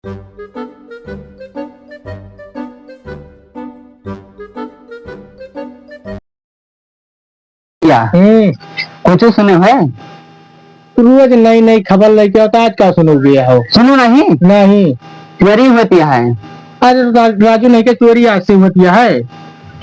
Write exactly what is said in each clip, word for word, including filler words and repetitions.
या। हम्म। कुछ सुने है? रोज नई नई खबर लेके आवत, आज का सुनोगे हो? सुनो नहीं? नहीं। चोरी होत है। अरे रा-, राजू नहीं के चोरी आज से होत है।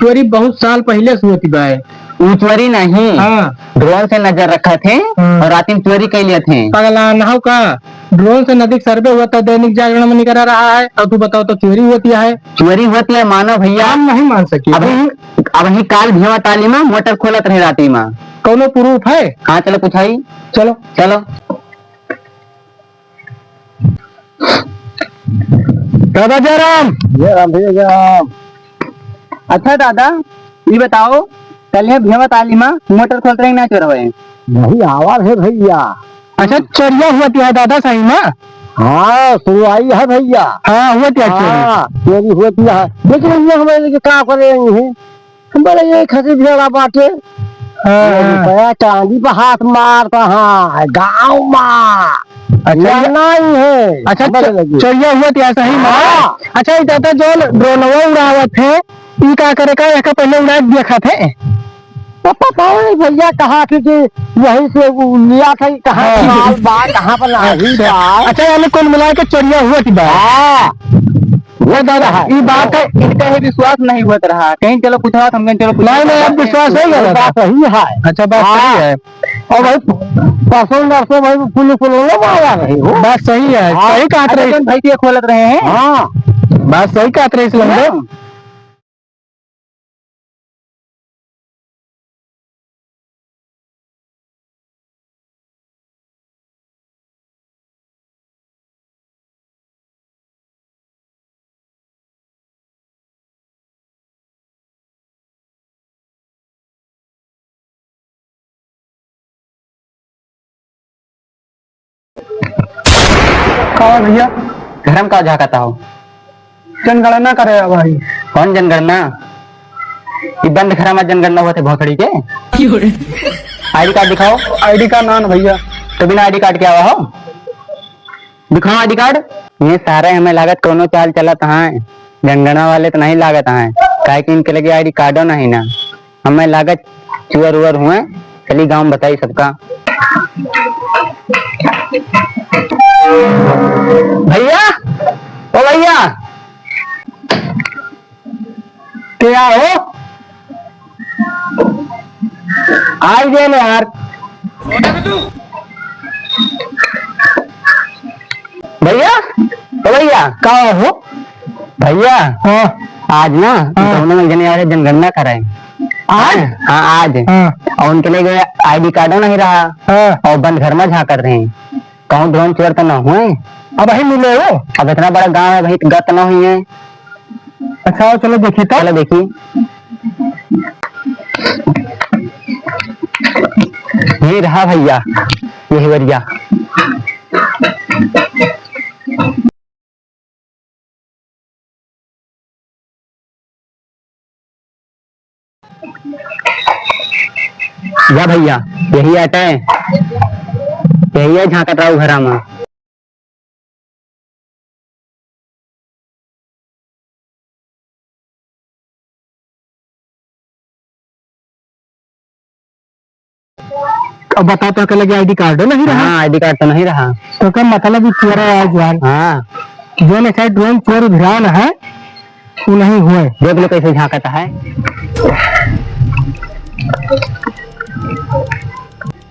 चोरी बहुत साल पहिले से होत बा। वो चोरी नहीं। हाँ। Drone से नजर रखत है हाँ। और राती में चोरी कर लेत है। पगला ना हो का? Drone से नदी के survey होत है, दैनिक जागरण में निकल रहा है, और तू बताओ तो चोरी होत है? चोरी होत है, मानो भैया। हम नहीं मान सकी। अबहीं, अबहीं काल भेवा ताली में मोटर खोलत रहे राती में। कौनो proof है? हाँ, चलो पूछाई। चलो। चलो। दादा जय राम। जय राम भैया, जय राम। अच्छा दादा, ई बताओ, कल ये भेवा ताली में मोटर खोलत रहे ना चोरवे? नहीं, आवा है भैया। अच्छा, चोरिया होत है दादा सही में? हाँ, सुनवाई है भैया। हाँ, होत है चोरी। हाँ, चोरी होत है। लेकिन ये हमारे लिए का करे नहीं है? हम बोले, "ये खसी भेड़ा बाटे।" हाँ, हाँ। रुपया चांदी पे हाथ मारता है गाँव में। अच्छा, लड़ना ही है। अच्छा, समझ च-, लगी। चोरिया होत है सही में? हाँ। अच्छा, ई दादा जौन ड्रोनवा उड़ावत है, ई का करे का, एका पहिले उड़ा के देखत है? तो पता नहीं भैया कहाँ की, कि यहीं से वो लिया था कि कहाँ हाँ। माल बा, कहाँ पर नहीं अच्छा। बा। अच्छा, यानी कुल मिला के चोरिया होत बा। हाँ। वो दादा है। ई बात है, इनका ही विश्वास नहीं होत रहा। कहीं चलो पूछा, हम कहीं चलो पूछा। नहीं, नहीं, अब विश्वास नहीं करत। बात सही है। अच्छा, बात सही हाँ। है। और भाई, परसों नरसों भाई पुलिस वालों ने मारा नहीं हो। बात सही है, हाँ। सही कहत रहे। भाई के खोलत रहे हैं। हाँ। बात सही कहत रहे इस लंबे। हाँ। का भैया? घर में का झाँकता हो? जनगणना करे आ भाई। कौन जनगणना? ई बंद घरा में जनगणना होत है भोसड़ी के। क्यों रे? ID card दिखाओ। ID card ना न भैया। तो बिना ID card के आवा हो? दिखाओ ID card। ये सारे हमें लागत कौनो चाल चलत हैं, जनगणना वाले तो नहीं लागत हैं, काहे कि इनके लगे ID cardओ नहीं ना। हमें लागत चुअर उअर हुए, चली गाँव में बताई सबका। भैया, ओ भैया, क्या हो? आई गए ना यार। भैया, ओ भैया। का हो? भैया, हाँ। आज ना, हाँ। गाँव में जने यार जनगणना कराए। आज? हाँ, आज। हाँ। और उनके लिए ID cardओ नहीं रहा। हाँ। और बंद घर में झाँकत रहे। कहूँ ड्रोन चोर तो ना हुए? अबहीं मिले हो? अब इतना बड़ा गाँव है भाई, तो गत ना हुई है। अच्छा, आओ, चलो देखी तो। चलो देखी। ये रहा भैया, यही बढ़िया। या भैया, यही आटा है, यही है झाँकत राहू घरा में। अब बता, तो के लगे ID cardओ नहीं रहा? हाँ, ID card तो नहीं रहा। तो का मतलब, ई चोर है आज यार। हाँ। जो ने शायद ड्रोन चोर भिरान है, वो नहीं हुए। देख लो कैसे झाँकता है।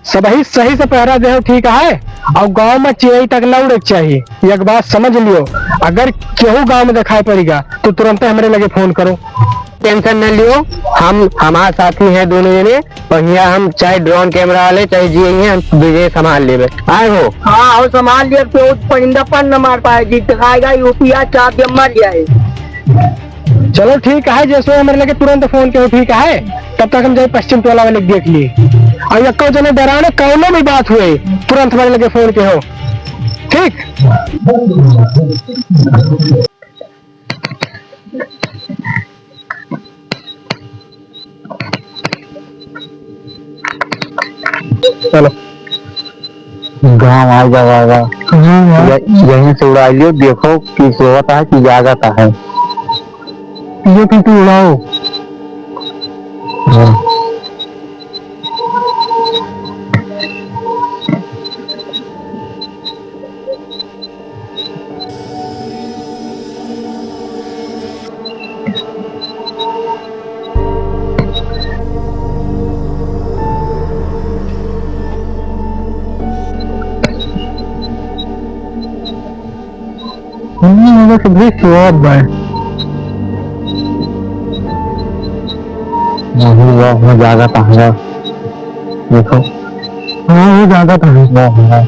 सबही सही से पहरा देहो, ठीक है? और गाँव में चिड़ई तक न उड़े के चाही। एक बात समझ लियो, अगर केहू गाँव में दिखाई पड़ेगा तो तुरंते हमरे लगे फोन करो। Tension न लियो, हम, हमार साथी हैं दोनों जने, और हियाँ हम चाहे ड्रोन कैमरा वाले, चाहे जे हैं, हम दूजे संभाल लेबे। आए हो? हाँ, हो संभाल लियो, तो परिंदा पर न मार पाए, जी दिखाएगा, यूपिया चाप के मर जाए। चलो ठीक है, जैसे हमरे लगे तुरंत फोन करो, ठीक है? तब तक हम जाए पश्चिम टोला वाले के देख लिए। और यक्को जने डराने कौनो भी बात हुए, तुरंत हमरे लगे फोन करो, ठीक? चलो। गाँव आ जाएगा। हाँ यार। य-, यहीं से उड़ा लियो, देखो कि सोवत है कि जागत है। ये तो तू उड़ाओ। हाँ। हम्म, बस भी स्वाद बा। नहीं, वो हो जाएगा पहला। देखो। हाँ, हो जाएगा पहला। वो हो जाएगा।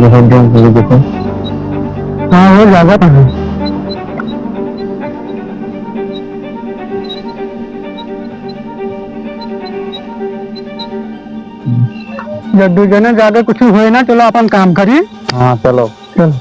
देखो, देखो, देखो। हाँ, हो जाएगा पहला। जब दू जने जाके कुछ होए ना, चलो अपन काम करी। हाँ, चलो। चलो।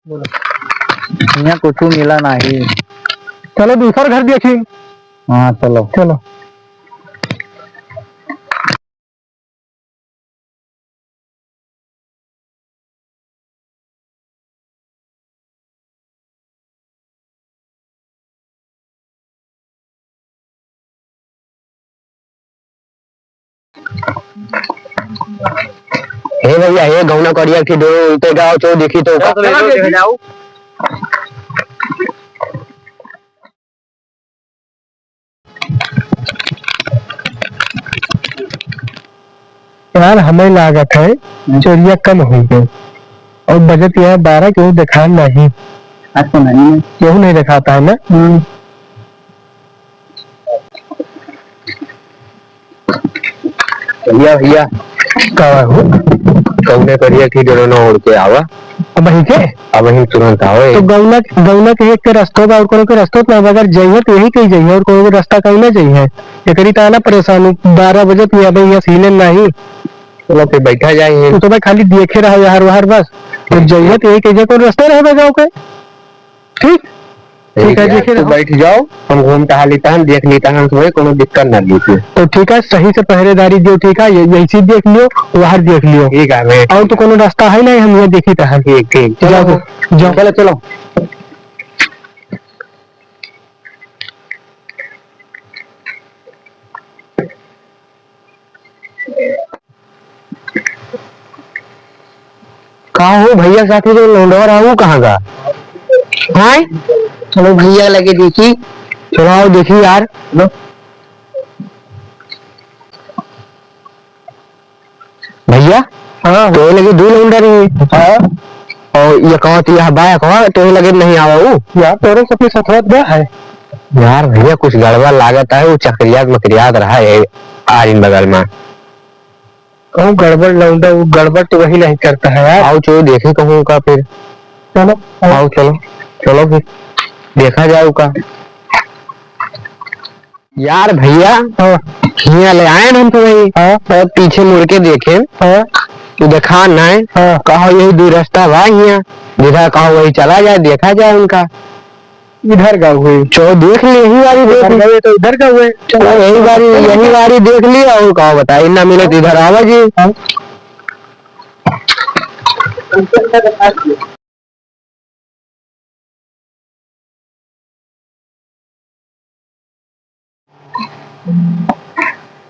बोलो। हियाँ कुछ मिला नहीं। चलो दूसर घर देखी। हाँ, चलो। चलो। हे भैया, हे गौना करिया की डोल उल्टे गाँव चो देखी तो का? चलो, चलो, देखा जाओ। यार, हमें लागत है, हम्म। चोरिया कम हो गई। और बजट यह बारह केहू दिखा नहीं। अच्छा, नहीं। केहू नहीं दिखाता है ना? हम्म। भैया, भैया। का हो? कौने करिया की डोलनो उड़ के आवा? अब वहीं के? अब वहीं तुरंत आवे। तो गौना, गौना के एक के रस्तो बा और कोनो के रस्तो ना बा, अगर जइहे तो यही कही जइहे और कोनो के रास्ता कहीं ना जइहे। एकरी ता ना परेशानी, बारह बजे तू अबे यहाँ सीने नाही। चलो फिर बैठा जाए। तू तो भाई खाली देखे रहा यार वहार बस। तो जइहे तो यही कही जाए, कोई रास्ता रहे बा गाँव के? ठीक? ठीक है, ठीक है, देखे तू रहो। बैठ जाओ, हम घूम टहल लेता हन, देख लेता हन, तुम्हें कोनो दिक्कत ना दीजिए। तो ठीक है, सही से पहरेदारी दियो, ठीक है? ये, यही चीज देख लियो, वहार देख लियो। ठीक है, मैं और तो कोनो रास्ता है नहीं, हम यहाँ देखी था। ठीक, ठीक, चलो, जाओ, जाओ। चलो, चलो। का हो भैया, साथी जो लौंडवा रहा, वो कहाँ गा? हाँ? चलो भैया लगे देखी। चलो आओ देखी यार। भैया, हाँ। तो लगे दो लौंडा रही। हाँ। और ये कहो तो यह बाया कहो, तो लगे नहीं आवा वो। यार, तोरे सबके सथवत गया है। यार भैया, कुछ गड़बड़ लागत है, वो चक्रियात मकरियात रहा है आरिन बगल में। कहूँ गड़बड़ लौंडा, वो गड़बड़ तो वही नहीं करता है यार। आओ चलो देखे कहूँ का फिर। चलो, आओ। आओ चलो, चलो फिर। देखा जाए का। यार भइया, हाँ। हियाँ ले आएन हम तो भाई। हाँ। और पीछे मुड़ के देखेन, हाँ। तो देखा नाहीं। हाँ। कहो यही दुइ रस्ता बा हियाँ, जिधर कहो वही चला जाए, देखा जाए उनका। इधर का हुए। चलो देख ले, यही वाली देख इधर ले। का हुए तो इधर का हुए। चलो, यही वाली, यही वाली देख ली और कहो बताई, ना मिले तो इधर आवा जी। हाँ।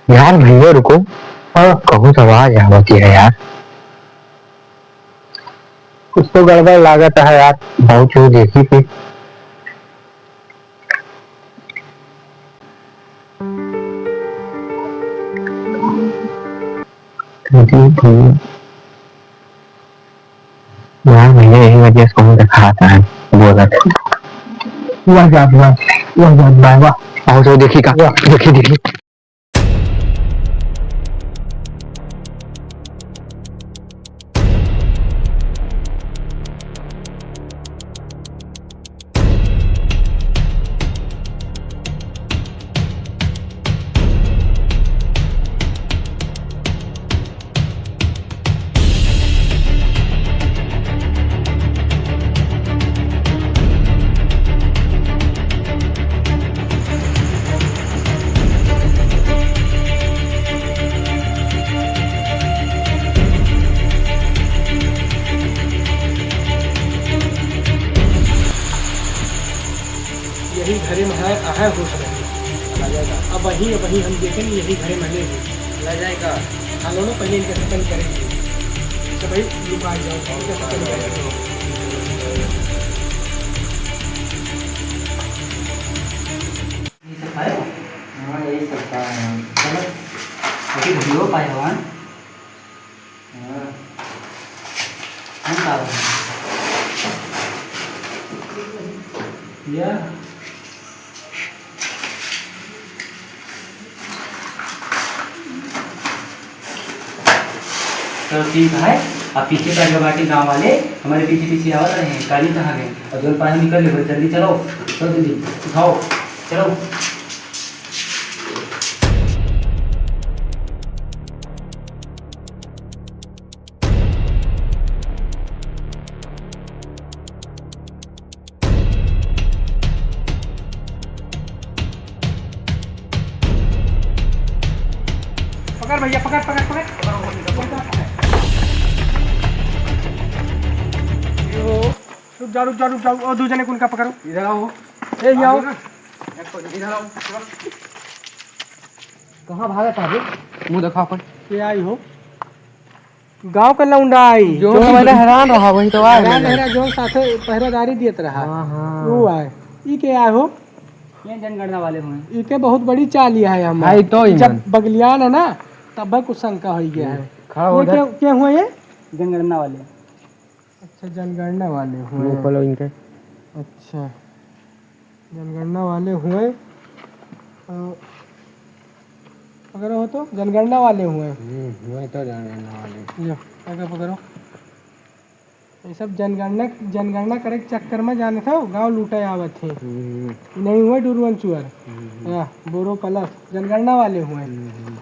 यार भइया रुको, हाँ। कहूँ से आवाज आवत है यार। कुछ तो गड़बड़ लागत है यार। बहुत लोग देखी थी। यार भइया, यही वजह से कहूँ देखात है, बोलत। वाह जात बा, वाह जात बा, वाह। आओ तो देखी का, वाह। देखी, देखी। यही घरे में है, आहे हो सकत है। अब वही, अब वही हम देखें, यही घरे में है। ला जाए का? हाँ, लो, लो, पहले इनका सेटल करेंगे। सब भाई, लुका जाओ, इनका सेटल करेंगे। ये सब खाए? हाँ, यही सब खाए हैं। चलो, अभी वीडियो पाए हो, हाँ? हाँ। हम का बोलें? या। चलो ठीक है, अब पीछे पड़ गए बाकी गाँव वाले, हमारे पीछे पीछे आवत रहे हैं, काली कहाँ गए? और जोन पाए हम निकल ले, जल्दी चलो, चलो दीदी, उठाओ, चलो। पकड़ भैया, पकड़, पकड़, पकड़। यो, रुक जा, रुक जा, रुक जा। ओ, दू जने कुन का पकड़ो। इधर आओ। ए, ये आओ। इधर आओ। कहाँ भागत है रे? मुँह देखा अपन। ये आई हो। गाँव का लौंडा आई। जो जो हमारे हैरान रहा, वही तो आए हैरान मैंने। रहा, जो साथे पहरेदारी देत रहा। हाँ, हाँ। वो आए। ई के आए हो? ये जनगणना वाले हुए। ई के बहुत बड़ी चाल ही है हमारे। हाँ, ई तो ही जब मन। बगलियान है ना, तब कुछ शंका हो गया है। खड़ा हो ये उधर। क्या, क्या हुआ ये? जनगणना वाले। अच्छा, जनगणना वाले हुए। मुँह खोलो इनके। अच्छा, जनगणना वाले हुए। अ, पकड़ो हो तो, जनगणना वाले हुए। हम्म, हुए तो जनगणना वाले। लो, पकड़ो, पकड़ो। ये सब जनगणना, जनगणना करे के चक्कर में, जानत हो, गाँव लूटे आवत है। हम्म। नहीं हुए डुरुअन चुअर। हम्म। या, बोरो प्लस, जनगणना वाले हुए। हम्म।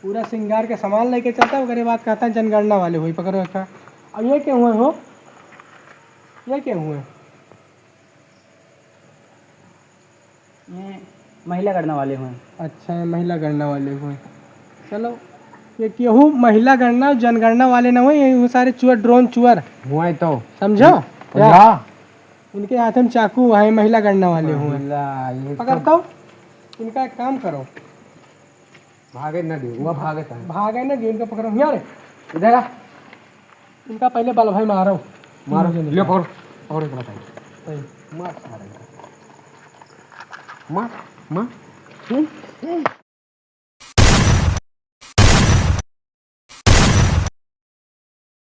पूरा सिंगार के सामान लेके चलता, ओकरे बाद कहता, "जनगणना वाले हुए, पकड़ो एकरा।" अब ये क्या हुए हो? ये क्या हुए? ये महिला गणना वाले हुए। अच्छा, ये महिला गणना वाले हुए। चलो, ये केहू महिला गणना, जनगणना वाले ना हुए, ये सारे चुअर, ड्रोन चुअर। हुए तो। समझो? हम्म। क्या? या। उनके हाथ में चाकू है, महिला गणना वाले हुए। महिला, ये तो पकड़ता हूँ, इनका एक काम करो। भागे न दियो, वो भागत है। भागे न दियो, इनका पकड़ो। यहाँ रे। इधर आ। इनका पहले बल भाई मारो। मारो, तीनों जने। ले पकड़ो। और एक बताइए। सही। मार सारे। मार, मार। हम्म, हम्म।